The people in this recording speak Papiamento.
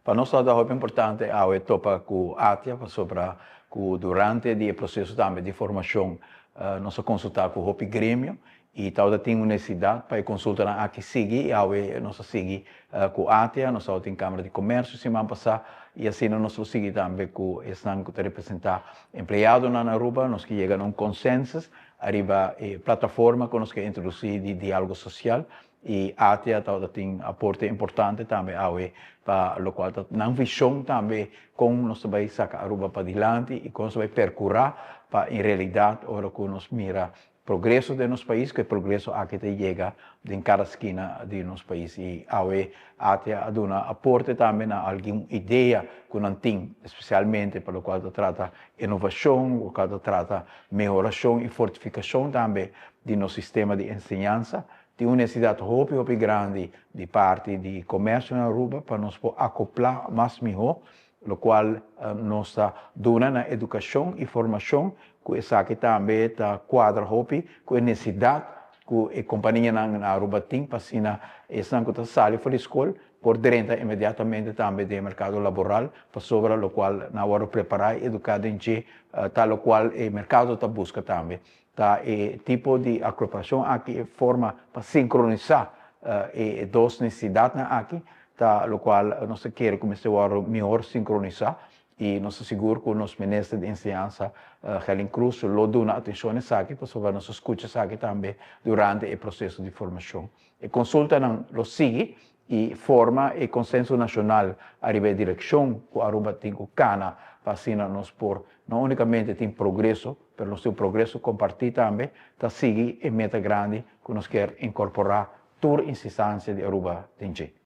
Pa nos ta hopi importante awe topa cu ATIA, pasobra cu durante di e proceso tambe di formacion nos a consulta cu hopi gremio y tabatin un necesidad pa e consultanan aki sigui y awe nos a sigui cu ATIA, nos tabatin Camara di Comercio siman pasa y asina nos lo sigui tambe cu esnan cu ta representa empleadonan na Aruba. Nos ke yega na un consensus ariba e plataforma cu nos ke introduci di dialogo social y ATIA tabatin aporte importante tambe awe pa locual ta nan vision tambe con nos ta bay saca Aruba padilanti y con nos ta bay percura pa en realidad ora cu nos mira progreso den nos pais cu e progreso aki ta yega den cada skina di nos pais y awe ATIA a duna aporte tambe na algun idea cu nan tin especialmente pa locual ta trata inovacion, locual ta trata mehoracion y fortificacion tambe di nos sistema di enseñansa. Tin un necesidad hopi hopi grandi di parti di comercio na Aruba pa nos por acopla mas miho locual nos ta duna na educacion y formacion cu esaki tambe ta cuadra hopi cu e necesidad cu e companianan na Aruba tin pa asina esnan cu ta sali for di scol por drenta inmediatamente tambe den e mercado laboral pasobra locual nan a wordo prepara y educa den dje ta locual e mercado ta busca tambe. Ta e tipo di akropacion aki e forma pa sincronisa e dos necesidadnan aki ta locual nos ta kere cu mester wordo mihor sincronisa y nos ta sigur cu nos Minister di Enseñansa Gerlin Croes lo duna atencion na esaki pasobra nos a scucha esaki tambe durante e proceso di formacion. E consultanan lo sigui y forma e consenso nacional ariba e direccion cu Aruba tin cu cana pa asina nos por no unicamente tin progreso, pero nos tin un progreso comparti tambe, ta sigui e meta grandi cu nos kier incorpora tur instancia di Aruba den dje.